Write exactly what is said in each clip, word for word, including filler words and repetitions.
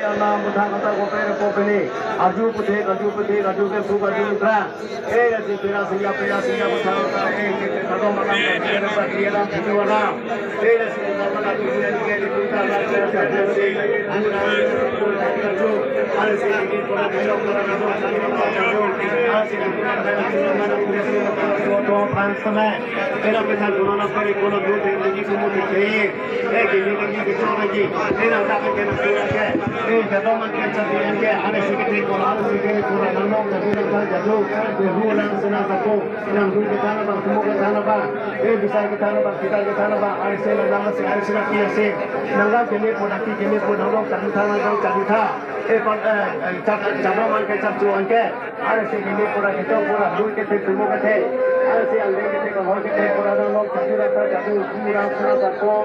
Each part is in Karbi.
Anam buthang kata koper kopene. Arju puthek, arju puthek, arju ke suk, arju mitra. Eh, lasi pera singya, pera singya buthang kata, eh, ke, ke, kado makan, ke, ke, ke, ke, ke, ke, eh, lasi kita makan, ke, ke, ke, ke, kita makan, ke, ke, ke, ke, eh, kita guna nak pergi kalau dua, tiga, tiga, semua, tiga. Eh, gini, gini, gini, gini. Eh, nang tak kena surat ke. Eh, jatuh makan cantik ke. Ada sedikit kurang, ada sedikit kurang. Nang mau jadi nang tak jatuh. Eh, hu nang senang sako. Nang hu ke sana bang, semua ke sana bang. Eh, bisa ke sana bang, kita ke sana bang. Ada sih nang, ada sih, ada sih, ada sih. Nang kan gini pun, aki gini pun, nang dong cari tha, nang dong cari tha. Eh, pan, eh, eh, cap, cap, man ke cap cuan ke. Arsi gini pura kechok pura dui kethe tumo kethe. Arsi angdeng kethe kahor kethe pura nang long chadu rata chadu pura pura sako.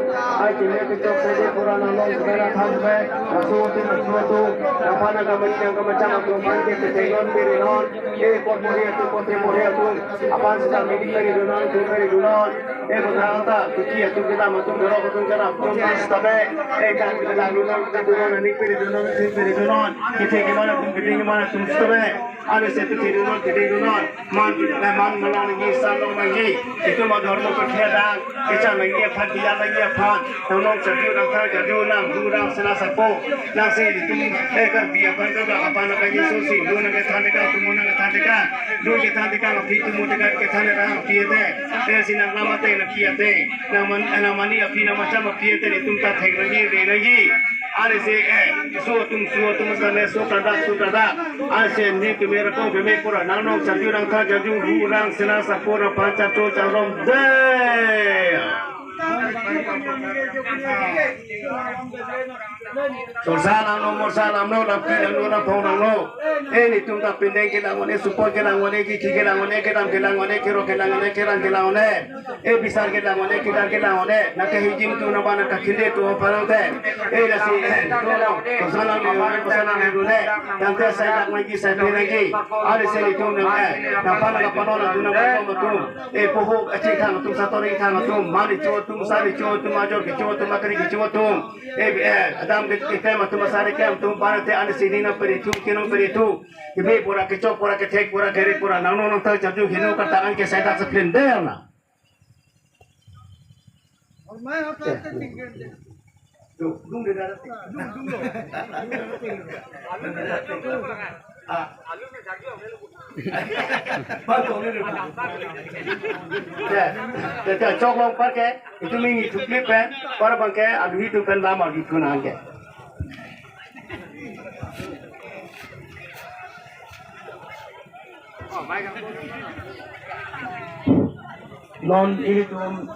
Ai kini kechok sede pura nang long pura tham pe. Asu tu asu tu. Apa na kama chang kama chang aku pan kethe non piri non. Eh, por pori atu, por te pori atu. Apan sida mini piri dunon, tu piri dunon. Eh, buthang ta, tuki atu kita matum gerok atu kita matum tabe. Eh, kan kita dunon, kita dunon, ni piri dunon, ni piri dunon. Kita gimana tum, kita gimana tum tabe. Ane se piti dunon, piti dunon. Man, eh, man, man lagi, san lagi. Itu ma dhormo pakhya dang. Kechan lagi aphan, diya lagi aphan. Nang long chadu, nang thang chadu, nang hu, nang sena sapo. Nang se di tum, eh, kan diya aphan, kan aphan, kan Yesu si, hu nang kethan ka, tum nang kethan ka. Hu kethan ka, aphi tum kethan ka, kethan ka, aphi te. Eh, si nang lama te, nang aphi te. Nang man, eh, nang mani aphi, nang macham aphi te, di tum ta thek lagi, re lagi. Are se, eh, so tum, so tum, sa ne, so kada, so kada. Are se, ni tum era ko, keme pura, nang long chadu, nang thang chadu, hu, nang sena sapo, nang phan chadu, chadu, de. Sorsa nang no, morsa nang no, nang pi nang no, nang phong nang no. Eh, nitum ta pindeng kelang one, supor kelang one, kiki kelang one, kedam kelang one, kero kelang one, kerang kelang one. Eh, bisar kelang one, kedar kelang one. Nang kehijim tu nang ba nang kakhinde tu apa nang te. Eh, lasi, eh, sorsa nang no, sorsa nang no le. Nang te sai dak lagi, sai pi lagi. Are se nitum nang, eh, nang pan nang kapanon nang tu nang panom nang tu. Eh, puhu, eh, chithang atum, satori thang atum, mani cho atum, sari cho atum, ajor kecho atum, akri kecho atum. Eh, eh, adam ke, keklem atum, asari klem atum, parate ane sini nang peri thu, kinong peri thu. Keme pura kechok, pura kethek, pura kere, pura nang no nang thang chadu hinu kata an ke sai dak seplin der na. Dung, dung de dak. Dung, dung lo. Ah. Bang, dung de. Ya, ya, ya, chok long par ke, itum ini chukli pen, par bang ke, aduhi tu pen lama di kun an ke. Non ilitum